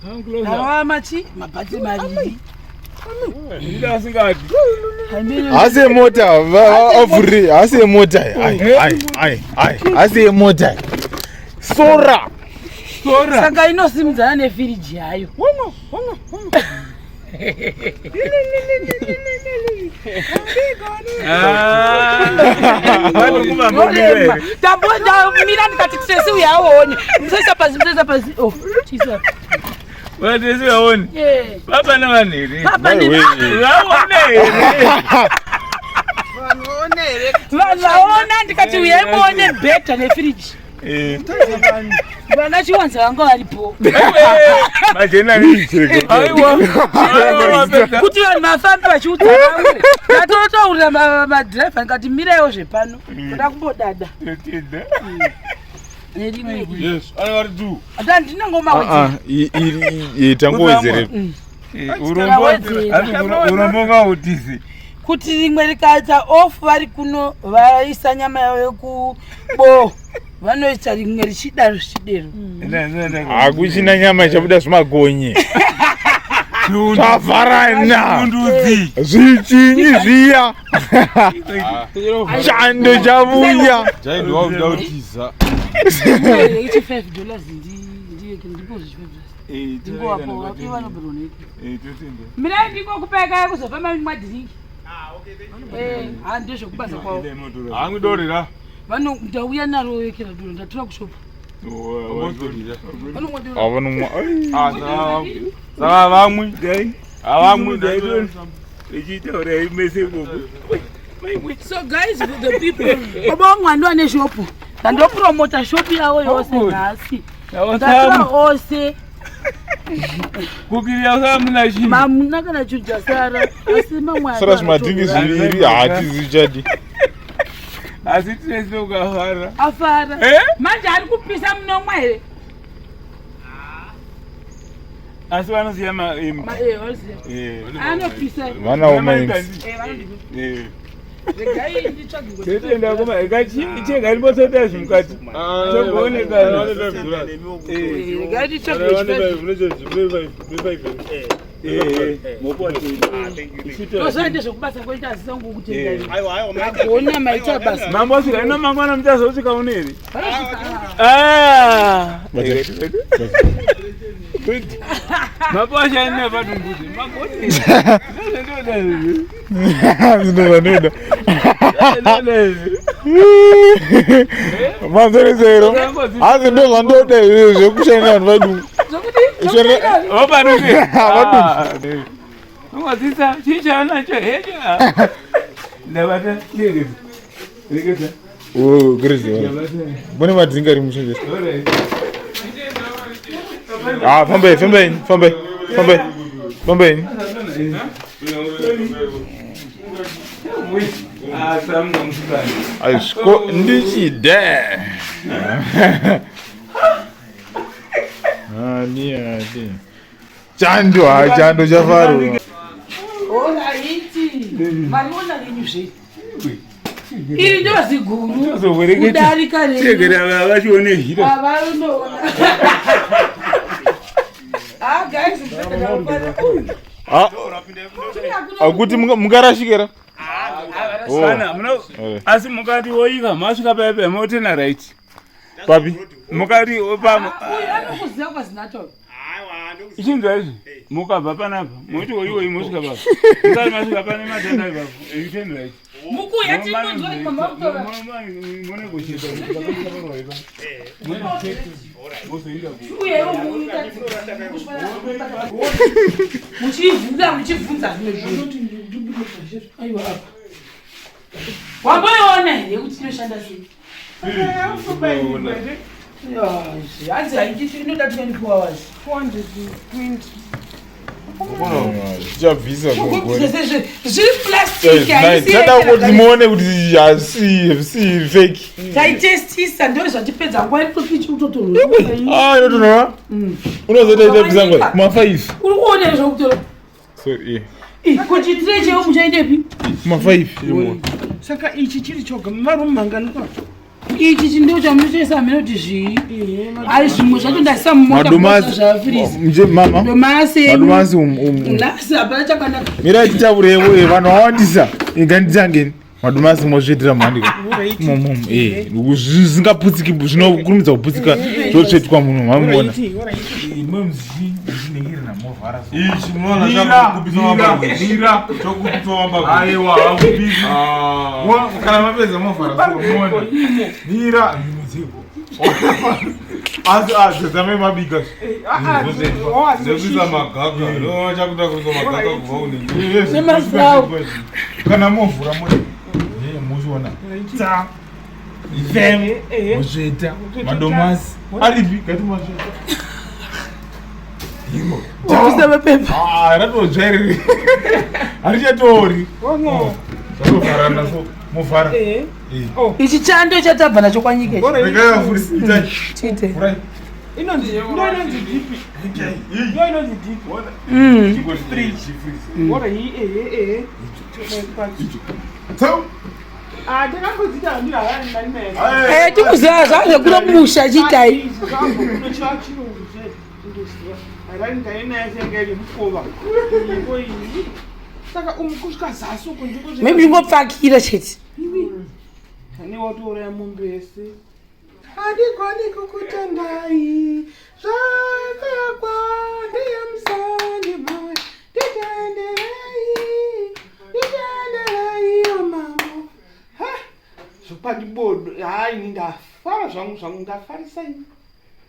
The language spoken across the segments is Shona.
Ndarova machi mabhatiri maviri. Hasi yemota avhurire hasi yemota ai ai ai ai hasi yemota sora sora saka inosimudzana nefiriji yayo Mira ndikati tese uyaone musaisa pasi musaisa pasi oh chisa Vatese vaone baba navanhu here vaone here vanhu vaona ndikati uyai muone bhedha nefiriji Eh. Vana chiwanza vanga varipo. Kuti vanhu vafambe vachiudza vamwe. Ndatotaurira madhiraivha ndikati miraiwo zvepano. Ndoda kumbodada. Nerimwe. Yes, ari tu. Handina ngoma ah, ah, Tangowedzere. Urombo ngautizi. Kuti rimwe rikaita off vari kuno vaisa nyama yavo yekubo. Vanoita rimwe richidaro zvichidero. Hakuchina nyama ichabuda zvimagonye. Zvavharana. Zvichinyi zviya. Chando chavuya. Mirai ndingokupeka kuzopa madhiringi. Ah, ndezvekubasa kwavo. Hangidorera. Vano ndauya naro yekera doro ndatora kushopu. Avanomwa. Saka vamwe dai avamwe dai ichitaurai mese ikoko. So guys for the people baba vangu vandiwa neshopu ndandopromota shopu yavo yose nhasi ndatora ose Kukiriya hamuna chinhu. Mamuna kana chinhu chasara asi mamwe sara zvimadhingi zviviri hatizichadi. Asi tinese ukafara. Afara. Eh? Manje ari kupisa munomwa here? Asi vanoziya ma eh, eh, anopisa. Vanawo ma eh. Totenda kuma chega ndimbosoita zvimukati. Togooneka. Regai nditsvage Tozoende zvekubasa kweita asi sangu kutenda. Agona maita basa. Mambo svika ino mangwana muchazosvika uno here? Ah. Mapasha ine padumbuzi. Magoti. Ndozvandinoda. Manzerezero. Hanzi ndozvandoda izvi zvekushaina vanhu vadumbu. Vapadumbu. Vadumbu. Ungadzidza chii chaanacho hecho. Ndabata ndegeza. Regeza. Oh, crazy. Mbone madzinga ari musha chese. Ah, fambai, fambai, fambai. Fambai. Fambai. Aisiko ndichide. Ah, ni ati. Chando, ah, chando chafaro. Oraiti. Mariona renyu zve. Iri ndo ziguru. Kudarika renyu. Chegera vachione hira. Avanoona. Ah, guys, Ah. Akuti mungarashikera. Kana muna asi mukati woika masvika paipa motena right. Papi? Mukati opamo. Uyu anokuziva kwazinato. Ichinzwa izvi mukabva panapa moti woiwoi mosvika papa. Mukati masvika pane matanda ipapo. You turn right. Mukuya tinonzwa mama kutora. Mone kuchita. Muchivhunza muchivhunza zvimwe zvinhu. Aiwa apa. Wamboiona here kuti inoshanda sei? Hanzi haiti inoda 24 hours. 420. Tichabvisa Zviri plastic haisi tada kuti muone kuti hasi si fake. Taitestisa ndo zvatipedza nguva iri topichi kutotonhora. Ah, inotonhora? Unozoita itabvisa nguva kuma 5. Uri kuona zvakutora. So, yeah. Kuti tire cheo muchaendepi? Kuma 5. Saka ichi chiri choga marumu mangani kwa? Ichi chindo chamunochoisa hameno kuti zvii. Ari zvimwe zvacho ndaisa mumota zvafiriza. Mje mama. Domasi. Madomasi Nhasi hapana chakanaka. Mirai titaurewo vanhu vawandisa. Inganditangeni. Madomasi mozviitira mhandi. Momo eh zvingaputsiki zvinokurumidza kuputsika zvotsvetwa munhu mamuona. Ichi munoona chakupisa mambabwe. Chokupisa mambabwe. Aiwa, hakupisi. Kana mapedza movhara so muone. Mira, mudziko. Asi asi mabika. Zvekuisa magaka. Ndoona chakuda kuisa magaka kubva kune. Nemasawu. Kana movhura mo. Muchiona. Tsa. Vem. Mozveta. Madomasi. Aripi gati mazveta. Iro. Kupisa mapepa. Ah, ratodzva iri. Harichatori. Zvatovharana so movhara. Eh. Ichi chando chatabva nacho kwanyika ichi. Regai vafurisi. Itai. Chiite. Vhurai. Inonzi ndo inonzi dipi. Ndo inonzi dipi. Ora iyi ehe ehe. Tau. Ah, ndakangodzita handira hayani mari mene. Eh, tikuziva zvazvekuno musha chiitai. Saka umu kusvika zasi uko ndiko Maybe ndingopfakira chete. Ane watouraya mombe yese. Handigoni kukutendai zvakakwa ndiye musani moyo nditenderei nditenderei mambo. Ha zvopandibodo hai ini ndafara zvangu zvangu ndafarisa ini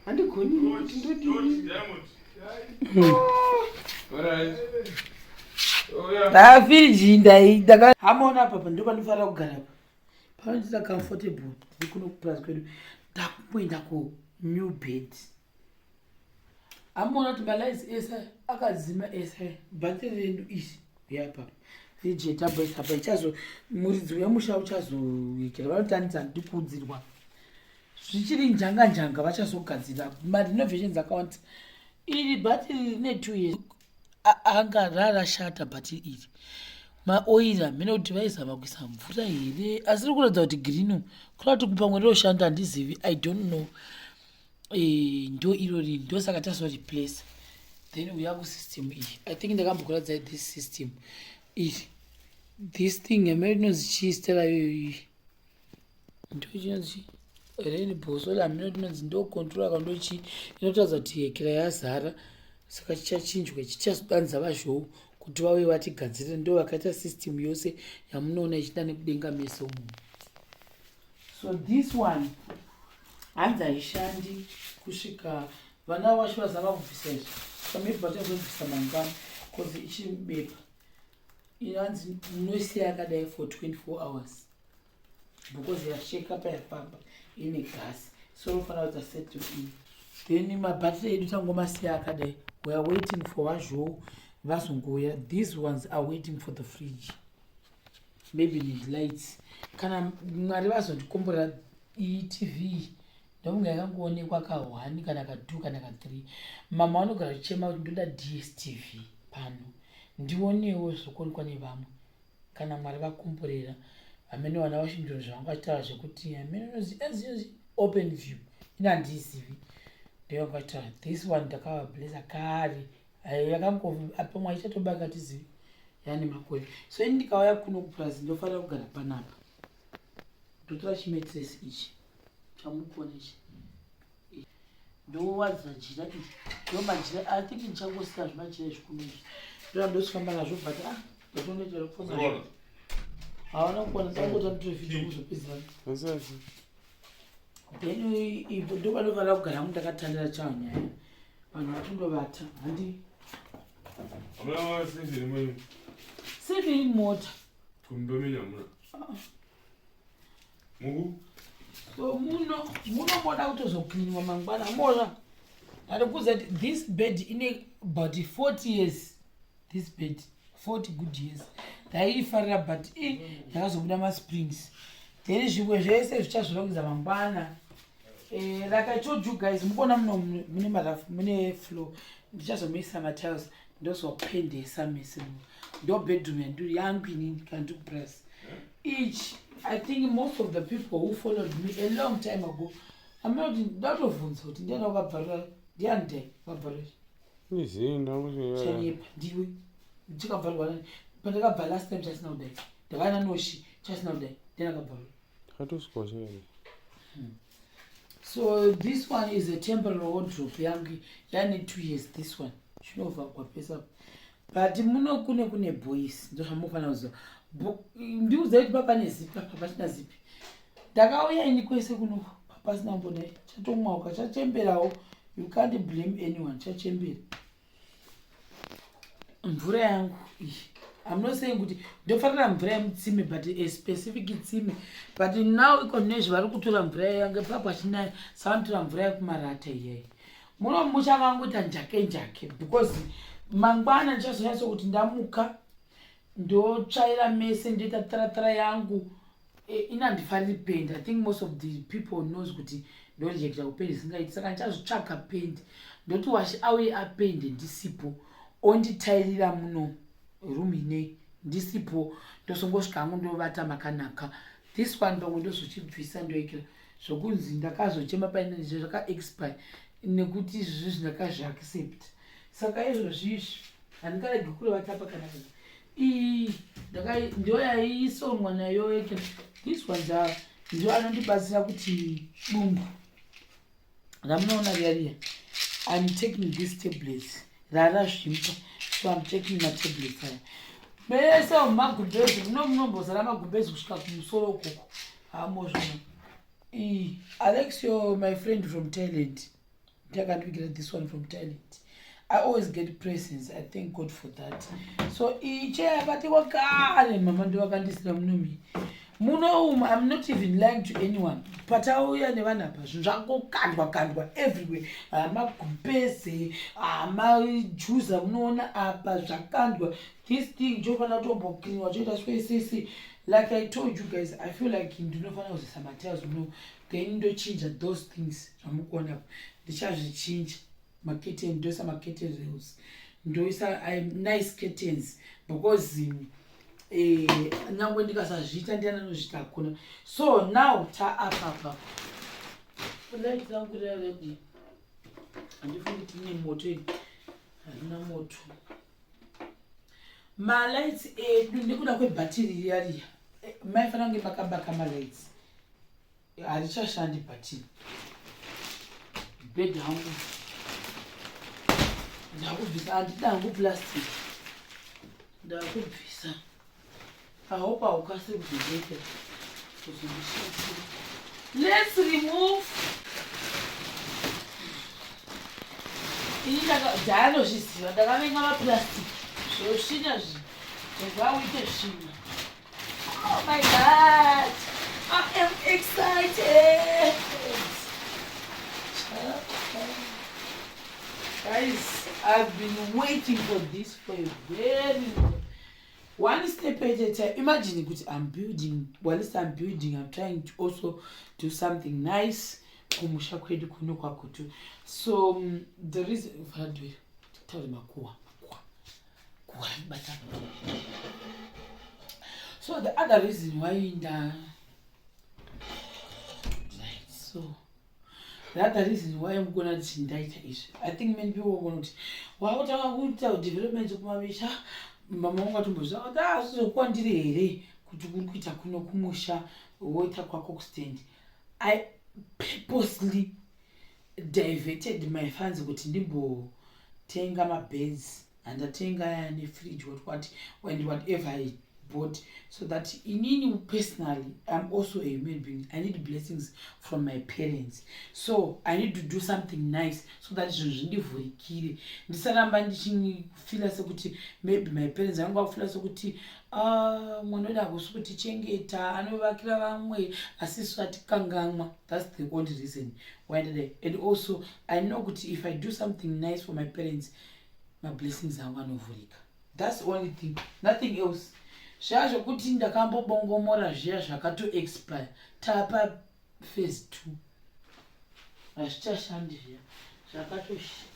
handigoni ini kuti ndodini. Ndafiriji ndai ndaka hamona apa pa ndopanofanira kugara apa. Panoita comfortable tiri kuno kupurazi kwedu. Ndakumboenda ku new bed. Hamona kuti malights ese akadzima ese bhatiri redu iri yapa. Fridge yataboisa apa ichazo muridzi wemusha uchazoikira vanotandidza ndikuudzirwa. Zvichiri njanga njanga vachazogadzira marenovations akawanda. Iri bhatiri rine 2 years anga rarashata bhatiri iri. Maoira hameno kuti vaizama kuisa mvura here asi riri kuratidza kuti green kureva kuti pamwe rinoshanda handizivi I don't know. Ndo irori ndosaka tazoreplace. Then uya kusystem iyi. I think ndakambokuratidzai this system iri. This thing hameno inonzi chii zita rayo iyi. Ndo chinonzi chii? Rainbow solar hameno inonzi ndo controller kana ndo chii inotaridza kuti yekera yazara saka chichachinjwa chichazodanza vazhou kuti vauye vatigadzirire ndo vakaita system yose yamunoona ichienda nekudenga mese umu. So this one hanzi haishandi kusvika vana vacho vazama kubvisa izvi saka maybe vachazobvisa mangwana cause ichiri mubepa. Hanzi munoisiya yakadai for 24 hours because yasheka payafamba ine gas so unofanira kuita settle in. Then mabhatiri edu tangomasiya akadai. We are waiting for vazhou vazongouya. These ones are waiting for the fridge maybe need lights. Kana Mwari vazondikomborera iyi TV ndokunge yakangoonekwa ka 1 kana ka 2 kana ka 3. Mama vanogara vachichema kuti ndoda DStv pano ndionewo zvokuonekwa nevamwe. Kana Mwari vakomborera hameno vana Washington zvavanga vachitaura zvekuti hameno inonzi open view ini handiizivi ndovanga vachitaura. This one ndakavablessa kare pamwe aichatobaka tizivi yani makore. So ini ndikauya kuno kupurazi ndofanira kugara panapa ndotora chimetresi ichi chamukuona ichi ndowadza jira iri ndo majira I think ndichangosiya zvimajira izvi kuno izvi ndorandosifamba nazvo but ndatonoita rekufamba hawana kuona ndangota nditore video kuzopedzerana. Then ipo ndopanofanira kugara hangu ndakatandira chawo nyaya vanhu vatondovata handi sefe iri mota. So muno munomoda kutozoklinwa mangwana mona ndikuudza kuti this bed ine about 40 years. This bed 40 good years ndaiifarira but yakazobuda masprings. Then zvimwe zvese zvichazvirongedza mangwana. Like I told you guys, mukuona muno mune marafu mune floor ndichazomuisa matiles ndozopendesa mese muno. Ndo bedroom yandiri yangu inini kana ndiri kupress. Ichi, I think most of the people who followed me a long time ago, amene kuti ndatovhunza kuti ndiani wakabvarura, ndiani dai wakabvarura ichi? Chanyepa ndiwe. Chakabvarurwa nani? Pandakabva last time chasina kudai, ndakaona noshi chasina kudai, ndiani akabvarura? So this one is a temporary wardrobe yangu yane 2 years. This one chinovhagwa pese apa, but muno kune boys, ndozvamunofanira kuziva. Ndiudzai kuti papane zipi apa pasina zipi. Ndakauya ini kwese kuno pasina kumbodai, chatomwauka, chachemberawo. You can't blame anyone, chachembera. Mvura yangu iyi, I'm not saying kuti ndofarira mvura yemutsime, but a specific tsime. But now iko nezvi vari kutora mvura yange papo achinaya, savanotora mvura yekumarata iyai. Muno muchavangoita njake njake, because mangwana ndichazonyatso kuti ndamuka, ndotsvaira mese, ndoita taratara yangu. Ini handifariri pendi. I think most of the people knows kuti ndorejecta kupendi isingaiti. Saka ndichazvitsvaga pendi, ndoti washi auye apende ndisipo, onditairira muno room inei ndisipo, ndosongosvika hangu ndovata makanaka. This one pamwe ndozochibvisa, ndoikira zvokunzi ndakazochema paine zvakaexpire, nekuti izvozvi ndakazviaccept. Saka izvozvi izvi handingaregi kurevata pakanaka. Iyi ndo yaisonwa nayo eke. This one ndo anondibatsira kuti dumbu ramunoona riya riya. I'm taking these tablets, rarazvimba, so I'm taking matablets aya mese mumagumbezi muno, munombozara magumbezi kusvika kumusoro ukoko, hamozvona. Iyi Alexio, my friend from Thailand, ndiakandivigira this one from Thailand. I always get presents, I thank God for that. So iyi chair yakatekwa kare, mama ndo vakandisira munomi muno umu. I'm not even lying to anyone. Patauya nevanhu apa, zvinhu zvangokandwa kandwa everywhere, hamagumbeze, hamajuza, munoona apa zvakandwa. This thing chofanira kutombocleanwa, choita swesese. Like I told you guys, I feel like ndinofanira kuzoisa matiles muno, then ndochinja those things zvamukuona apa, ndichazvichinja macurtain, ndoisa macurtain rails, ndoisa nice curtains, because nyangwe ndikasazviita, ndiani anozviita? Hakuna. So now taapapa light rangu raredi, handifungi tine moto ini, harina moto malights edu nekuda kwebhatiri riya riya. Maifanira kunge makabaka malights, harichashandi bhatiri. Bed hangu ndakubvisa, handida hangu plastic, ndakubvisa. I hope haukasiri kuzondekera kuzondishatira. Let's remove. Ini ndaanozviziva, ndakavenga maplastic, zvosvina zvi zvauite svina. Oh my God, I am excited. Guys, I've been waiting for this for a very long, one step at a time. Imagine kuti I'm building, whilst I'm building, I'm trying to also do something nice kumusha kwedu kuno kwaGutu. So the reason taure makuwa makuwa kuwa bata. So the other reason why nda, right, so the other reason why mukona kuti ndaita izvi, I think many people vogona kuti wakutanga kuita development kumamisha, mama vangu atombozviza kuti ah, zvizokuwandiri here kuti uri kuita kuno kumusha, woita kwako kustand. I purposely diverted my funds kuti ndimbotenga mabeds, handatenga aya nefridge, what what and whatever I bought, so that inini personally, I'm also a human being, I need blessings from my parents. So I need to do something nice so that zvinhu zvindivhurikire, ndisaramba ndichifeela sekuti maybe my parents vangu vakufeela sekuti, ah, mwana wedu hakusi kutichengeta, anovakira vamwe asi isu atikangamwa. That's the only reason why ndadai. And also I know kuti if I do something nice for my parents, mablessings angu anovhurika. That's the only thing, nothing else. Zviya zvokuti ndakambobongomora zviya zvakatoexpire, tapa phase 2, hazvichashandi zviya,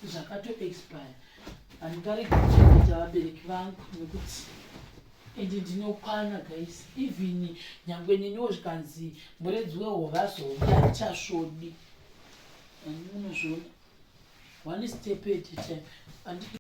zvakatoexpire. Handingaregi kuchengeta vabereki vangu nekuti Ende ndinokwana guys, even nyangwe neniwo zvikanzi muredzi wehova azouya handichasvodi. Munozviona, one step at a time.